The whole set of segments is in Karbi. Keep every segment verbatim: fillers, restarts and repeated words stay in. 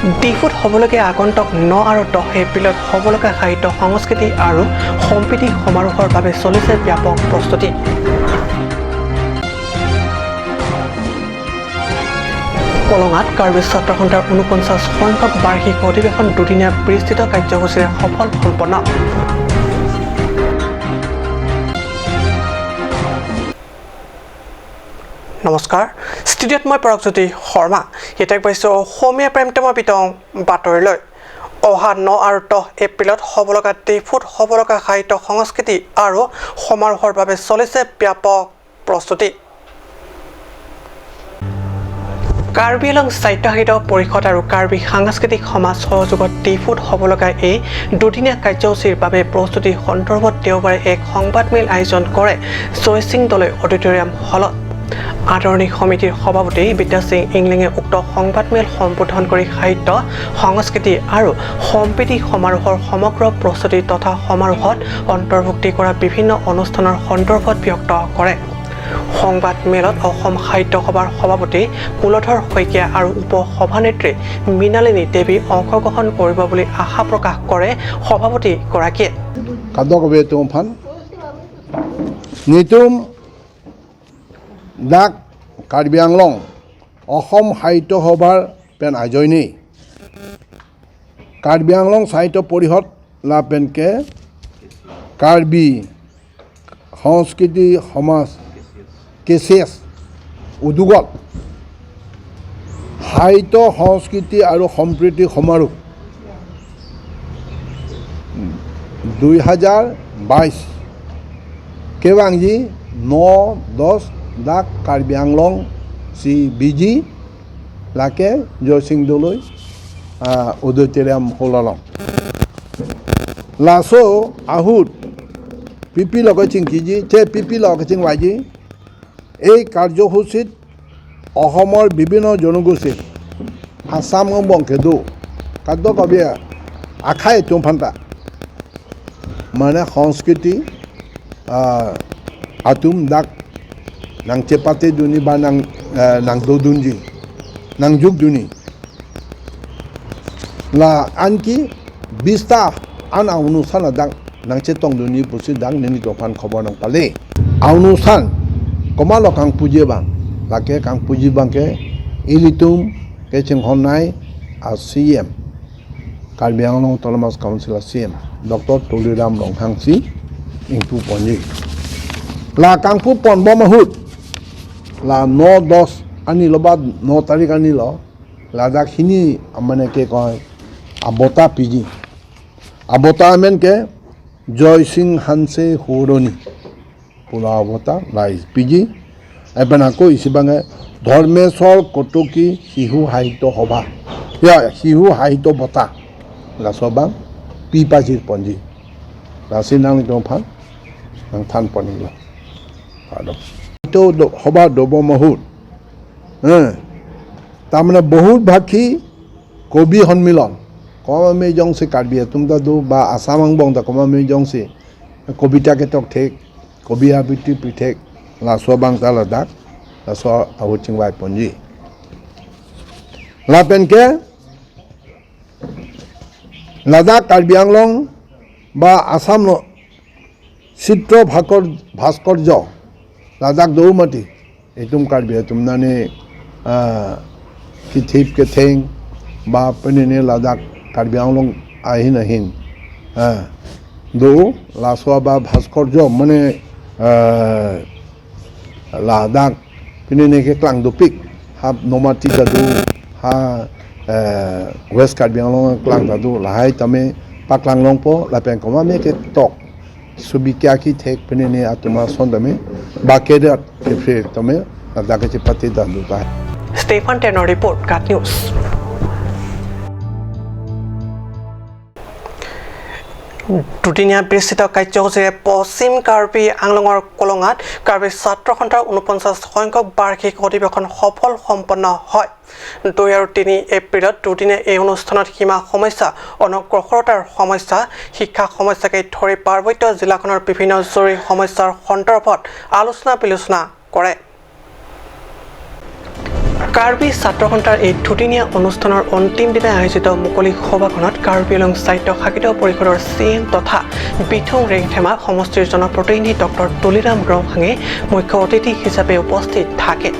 ডিফুত হ'বলগীয়া আগন্তুক ন আৰু দহ এপ্ৰিলত হ'বলগা সাহিত্য সংস্কৃতি আৰু সম্প্ৰীতি সমাৰোহৰ বাবে চলিছে ব্যাপক প্ৰস্তুতি। কলঙাত কাৰ্বি ছাত্ৰ সন্থাৰ ঊনপঞ্চাশ সংখ্যক বাৰ্ষিক অধিৱেশন দুদিনীয়া বিস্তৃত কাৰ্যসূচীৰে সফল সম্পন্ন। নমস্কাৰ, ষ্টুডিঅ'ত মই পৰকজ্যোতি শৰ্মা। এতিয়া পাইছো অসমীয়া প্ৰাইম টাইমৰ বিতং বাতৰিলৈ। অহা ন আৰু দহ এপ্ৰিলত হ'বলগা ডিফুত হ'বলগা সাহিত্য সংস্কৃতি আৰু সমাৰোহৰ বাবে চলিছে ব্যাপক প্ৰস্তুতি। কাৰ্বি আংলং স্বায়ত্তশাসিত পৰিষদ আৰু কাৰ্বি সাংস্কৃতিক সমাজ সহযোগত ডিফুত হ'বলগা এই দুদিনীয়া কাৰ্যসূচীৰ বাবে প্ৰস্তুতি সন্দৰ্ভত দেওবাৰে এক সংবাদমেল আয়োজন কৰে জয়সিং দলৈ অডিটৰিয়াম হলত। আদৰণি সমিতিৰ সভাপতি বিদ্যা সিং ইংলিঙে উক্ত সংবাদমেল সম্বোধন কৰি সাহিত্য, সংস্কৃতি আৰু সম্প্ৰীতি সমাৰোহৰ সমগ্ৰ প্ৰস্তুতি তথা সমাৰোহত অন্তৰ্ভুক্তি কৰা বিভিন্ন অনুষ্ঠানৰ সন্দৰ্ভত ব্যক্ত কৰে। সংবাদমেলত অসম সাহিত্য সভাৰ সভাপতি কুলধৰ শইকীয়া আৰু উপ সভানেত্ৰী মৃণালিনী দেৱী অংশগ্ৰহণ কৰিব বুলি আশা প্ৰকাশ কৰে সভাপতিগৰাকীয়ে। Kadokave atum aphan, netum dak Karbi Anglong Ahom Sahitya Sabha pen ajoine Karbi Anglong Sahitya Porishod lapen ke Karbi Sanskriti Samaj, K C S, udugot Sahitya, Sanskriti aru Sampriti Samaroh dui hajar bais kevangji no dos dak Karbi Anglong C B G lake Josing Doloi, ah, auditorium hall along. Laso ahut P P lo kachingkiji, che P P lo kachingvaiji, ei karjosuchit Ahomor bibhinno jonogosti, Assam angbong kedo, kadokave akhai atum aphanta, mane Sanskriti, ah, atum dak nangchepate dunji ba nang, ah, nangdodunji, nangjukdunji. La anke bista an aonustan adang nangchetongdunji pusi dak nelitum aphan khobor nangpale. Aonustan komatlo kangpuji abang, lake kangpuji abang ke ilitum kachinghonnei a C M, Karbi Anglong Autonomous Council a C M, Doctor Tuliram Ronghang si ingpuponji. La kangpuponbom ahut, la no dos arni lo ba no tarik arni lo, ladak hini amane ke koi abota piji. Abota amen ke Joysing Hanse Huroni pu abota lais piji. Lapen ako isi abang ke Dharmeswar Kotoki Sihu Sahitya Sabha. Ya, Sihu Sahitya Bota. Laso abang pi pajirponji. Lasi nanglitum aphan nangthanponlo. Ado. Itu do, sabha dobom ahut. Eh. Tamane bahut bhakhi kobi honmilon. Komat me jongsi Karbi atum ta do ba Assam angbong ta komat me jongsi kobita ketok thek, kobi ahabiti pi thek, laso abang ta ladak, laso ahut chingvaiponji. Lapen ke ladak Karbi Anglong ba Assam lo Chitra Bhakor, Bhaskorjo, ladak do mati. Itum Karbi atum nani, ah, kethip ketheng ba penene ladak Karbi Anglong ahin ahin, ah, do, laso ba Bhaskorjo mane, ah, ladak penene keklang dopik, ha Nomati ta do, ha, eh, West Karbi Anglong keklang ta do, lahai tame paklang longpo, lapen komat me ketok subikya kethek penene atum ason tame, ba kedat kepre tame, ladak kechepate ta do ta. Stephen Tenor report, GAT News. দুদিনীয়া বিস্তৃত কাৰ্যসূচীৰে পশ্চিম কাৰ্বি আংলঙৰ কলঙাত কাৰ্বি ছাত্ৰ সন্থাৰ ঊনপঞ্চাশ সংখ্যক বাৰ্ষিক অধিৱেশন সফল সম্পন্ন হয়। দুই আৰু তিনি এপ্ৰিলত দুদিনীয়া এই অনুষ্ঠানত সীমা সমস্যা, অনগ্ৰসৰতাৰ সমস্যা, শিক্ষা সমস্যাকে ধৰি পাৰ্বত্য জিলাখনৰ বিভিন্ন জৰুৰী সমস্যাৰ সন্দৰ্ভত আলোচনা বিলোচনা কৰে। কাৰ্বি ছাত্ৰ সন্থাৰ এই দুদিনীয়া অনুষ্ঠানৰ অন্তিম দিনা আয়োজিত মুকলি সভাখনত কাৰ্বি আংলং স্বায়ত্তশাসিত পৰিষদৰ চি ই এম তথা বিথুং ৰেংথেমা সমষ্টিৰ জনপ্ৰতিনিধি ডক্টৰ তুলিৰাম ৰংহাঙে মুখ্য অতিথি হিচাপে উপস্থিত থাকে।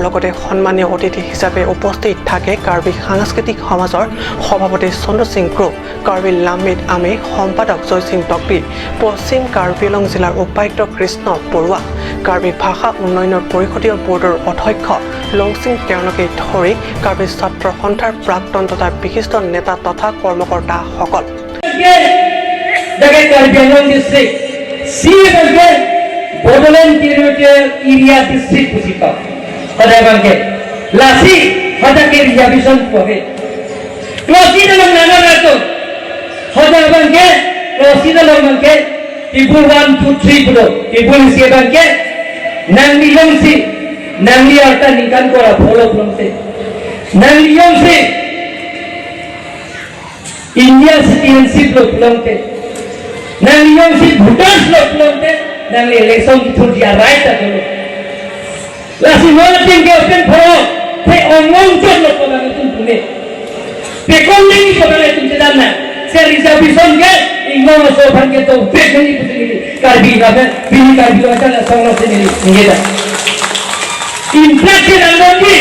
লগতে সন্মানীয় অতিথি হিচাপে উপস্থিত থাকে কাৰ্বি সাংস্কৃতিক সমাজৰ সভাপতি চন্দ্ৰ সিং ক্ৰ, কাৰ্বি লাম্মিত আমে সম্পাদক জয়সিং তকবি, পশ্চিম কাৰ্বি আংলং জিলাৰ উপায়ুক্ত কৃষ্ণ বৰুৱা, কাৰ্বি ভাষা উন্নয়নৰ পৰিষদীয় বৰ্ডৰ অধ্যক্ষ লংচিং তেৰণকে ধৰি কাৰ্বি ছাত্ৰ সন্থাৰ প্ৰাক্তন তথা বিশিষ্ট নেতা তথা কৰ্মকৰ্তাসকল। Jaga Karbi Anglong district, si bangke Bodoland Territorial Area district pusi pa. Hoda bangke, lasi, hoda ke reservation pu ave. Klosi dalam nama ratu. Hoda bangke, klosi dalam bangke, table one, two, three pulo. Table isi bangke, nangli jongsi, nangli arta ningkan kora follow pulote. Nangli jongsi, India citizenship lo pulote, nangli jongsi voters lo pulote, nangli election kethurji a-right ta dolo. Lasi non atum ke open forum, te ongong chot lo ko nangtum pume. Pekon nangji ko nangtum chedan na. Se reservation ke, ingno so phan ke to pek nangji pusi neli. Karbi kami, bini Karbi lo asal song lo se neli, neli ta. Infrastructure angbong ji,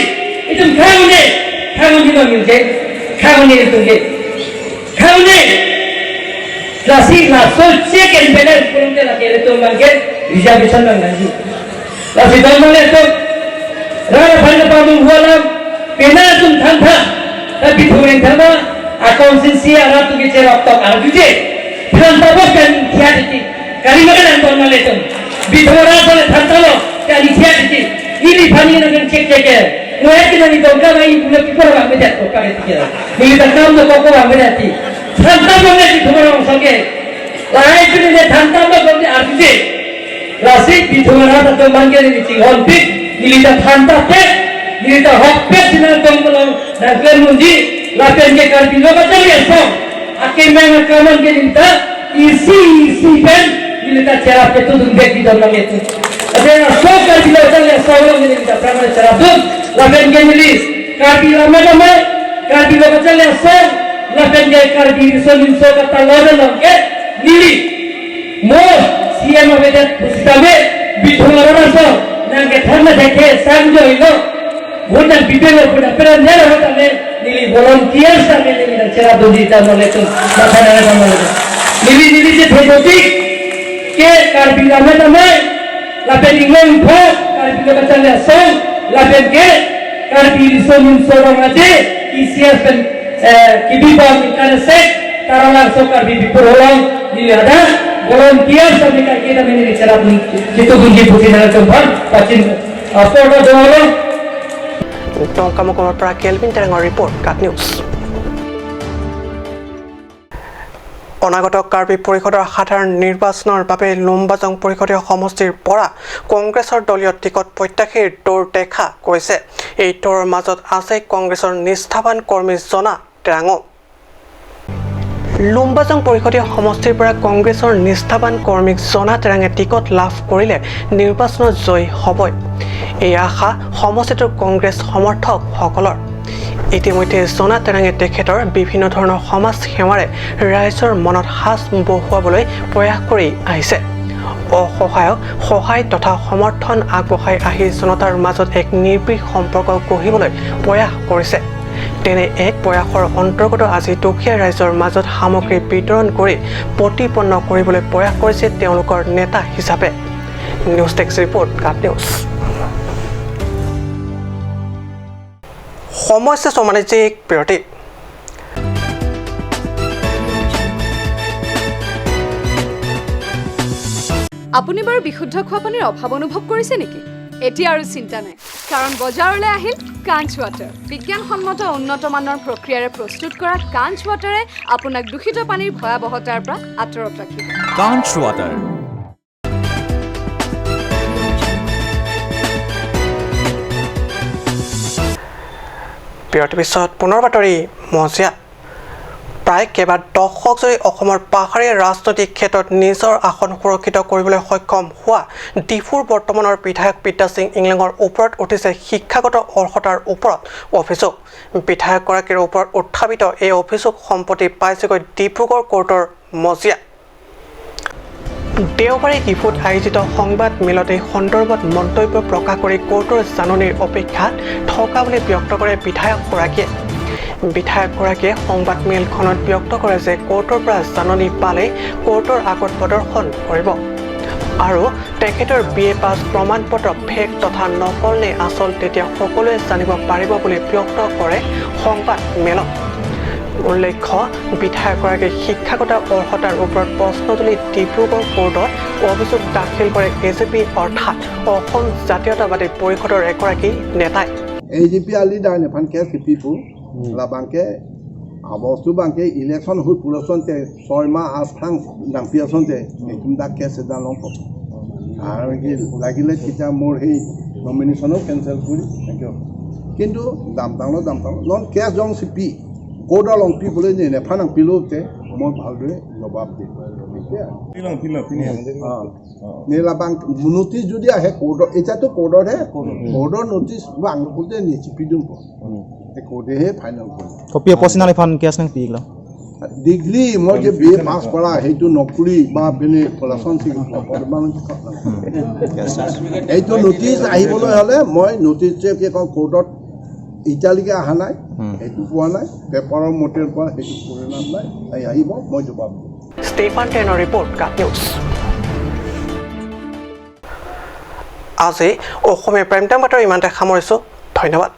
itum khang ne, khang ji no mil je, khang ne itum ke. Khang ne, lasi laso check and balance pulote lake itum bangke reservation bang nangji. Lasi dong bang itum, rara bang pamung hualam, pena itum thantha, tapi Bitung Rengthama, a constituency aratu ke cherap tok arju je, thantha bos kan thiat iti, kali makan anton maletum, Bitung rara bang thantha lo, kali thiat iti, ili pani na kan check check ke, ngoyat kina ni dongka mai pula kipor bang bejat ko kare iti ke, neli ta kam do koko bang bejat ti, thantha bang le Bitung rara bang soke, lahai pini le thantha bang bang arju je, lasi Bitung rara ta bang ke neli chinghon pik, neli ta thantha pek, neli ta hok pek sina tong tolong, nangklem nunji, lapen ke Karbi Lo Kacharli Asong akemang akaman ke neli ta isi isi pen neli ta cherap ketu dun bek di dong lang itu. Ada yang so Karbi Lo Kacharli Asong lo neli ta pramane cherap dun, lapen ke neli Karbi Lammet Amei, Karbi Lo Kacharli Asong, lapen ke Karbi Riso Nimso Kata Lo Dam ke neli mo C M avedet pusitame Bitung rara bang so nangkethan na dekhe sang jo ilo. Vote nangpipelo puna pera nera hota me neli volunteers ta me neli nangcherap dunji ta maletum. Matha nang ta maletum. Neli neli je thedotik ke Karbi Lammet Amei, lapen Inglong Ingpho, Karbi Lo Kacharli Asong, lapen ke Karbi Riso Nimso Rong Aje, K C S pen, eh, kibi bang ikan sek, Taralangso Karbi Bipur Holong, neli ada, volunteers ta me kaiketa me neli cherap dun, chitu dunji pusi nangtum aphan, pachin, Aporta dolo. Dongkamukam apra Kelvin Terangor report, KAT News. অনাগত কাৰ্বি পৰিষদৰ সাধাৰণ নিৰ্বাচনৰ বাবে লুম্বাজং পৰিষদীয় সমষ্টিৰ পৰা কংগ্ৰেছৰ দলীয় টিকট প্ৰত্যাশীৰ দৌৰ দেখা গৈছে। এই দৌৰৰ মাজত আছে কংগ্ৰেছৰ নিষ্ঠাৱান কৰ্মী জনা তেৰাঙো। লুম্বাজং পৰিষদীয় সমষ্টিৰ পৰা কংগ্ৰেছৰ নিষ্ঠাৱান কৰ্মী জনা তেৰাঙে টিকট লাভ কৰিলে নিৰ্বাচনত জয়ী হ'বই, এই আশা সমষ্টিটোৰ কংগ্ৰেছ সমৰ্থকসকলৰ। ইতিমধ্যে জনা তেৰাঙে তেখেতৰ বিভিন্ন ধৰণৰ সমাজ সেৱাৰে ৰাইজৰ মনত সাঁচ বহুৱাবলৈ প্ৰয়াস কৰি আহিছে। অসহায়ক সহায় তথা সমৰ্থন আগবঢ়াই আহি জনতাৰ মাজত এক নিবিড় সম্পৰ্ক গঢ়িবলৈ প্ৰয়াস কৰিছে। তেনে এক প্ৰয়াসৰ অন্তৰ্গত আজি দুখীয়া ৰাইজৰ মাজত সামগ্ৰী বিতৰণ কৰি প্ৰতিপন্ন কৰিবলৈ প্ৰয়াস কৰিছে তেওঁলোকৰ নেতা হিচাপে। নিউজ ডেস্ক ৰিপৰ্ট, কাট নিউজ। সময় শেষ, মানে যে বিৰতি। আপুনি বাৰু বিশুদ্ধ খোৱা পানীৰ অভাৱ অনুভৱ কৰিছে নেকি? এতিয়া আৰু চিন্তা নাই, কাৰণ বজাৰলৈ আহিল কাঞ্চ ৱাটাৰ। বিজ্ঞানসন্মত উন্নত মানৰ প্ৰক্ৰিয়াৰে প্ৰস্তুত কৰা কাঞ্চ ৱাটাৰে আপোনাক দূষিত পানীৰ ভয়াৱহতাৰ পৰা আঁতৰত ৰাখিব। কাঞ্চ ৱাটাৰ। বিৰতিৰ পিছত পুনৰ বাতৰি মজিয়া। প্ৰায় কেইবা দশক জুৰি অসমৰ পাহাৰীয়া ৰাজনৈতিক ক্ষেত্ৰত নিজৰ আসন সুৰক্ষিত কৰিবলৈ সক্ষম হোৱা ডিফুৰ বৰ্তমানৰ বিধায়ক পিতা সিং ইংলেঙৰ ওপৰত উঠিছে শিক্ষাগত অৰ্হতাৰ ওপৰত অভিযোগ। বিধায়কগৰাকীৰ ওপৰত উত্থাপিত এই অভিযোগ সম্প্ৰতি পাইছেগৈ ডিব্ৰুগড় কোৰ্টৰ মজিয়াত। দেওবাৰে ডিফুত আয়োজিত সংবাদ মেলত এই সন্দৰ্ভত মন্তব্য প্ৰকাশ কৰি কোৰ্টৰ জাননীৰ অপেক্ষাত থকা বুলি ব্যক্ত কৰে বিধায়কগৰাকীয়ে। বিধায়কগৰাকীয়ে সংবাদ মেলখনত ব্যক্ত কৰে যে কোৰ্টৰ পৰা জাননী পালে কোৰ্টৰ আগত প্ৰদৰ্শন কৰিব আৰু তেখেতৰ বি এ পাছ প্ৰমাণ পত্ৰ ফেক তথা নকল নে আচল তেতিয়া সকলোৱে জানিব পাৰিব বুলি ব্যক্ত কৰে সংবাদ মেলত। উল্লেখ্য, বিধায়কগৰাকীৰ শিক্ষাগত অৰ্হতাৰ ওপৰত প্ৰশ্ন তুলি ডিব্ৰুগড় কোৰ্টত অভিযোগ দাখিল কৰে এ জি পি অৰ্থাৎ অসম জাতীয়তাবাদী পৰিষদৰ এগৰাকী নেতাই। A G P a leader nephan case kipipo, labangke abostu bangke election ahut puloson te soi ma asthang nangpi asonte etum dak case dan longpo. Ar ki lagile kita mor hei nomination o cancel kuri thank you. Kintu damtanglo damtanglo non case jongsi pi court along pi bole ne nephan nangpilo te moi bhaldore jobab di. Thik hai? Pilong, pilong, pilong. Ah. Ne labang notice jodi ahe court o, etia to court o he. Court o notice bang kote ne chipidunpo. E court he final ko. Kopi apotsi nangliphan case nangpilo? Degree মই যে B A পাছ কৰা সেইটো নকৰি বা বেলেগ পলাচন সিং এইটো নটিচ আহিবলৈ হ'লে মই নটিচ যে কি কওঁ কোৰ্টত এতিয়ালৈকে অহা নাই, সেইটো পোৱা নাই, পেপাৰৰ মতে পোৱা সেইটো পৰিণাম নাই, আহি আহিব মই জবাব দিম। ষ্টেফান টেনৰ ৰিপৰ্ট, কাট নিউজ। আজি অসমীয়া প্ৰাইম টাইম বাতৰি ইমানতে সামৰিছোঁ। ধন্যবাদ।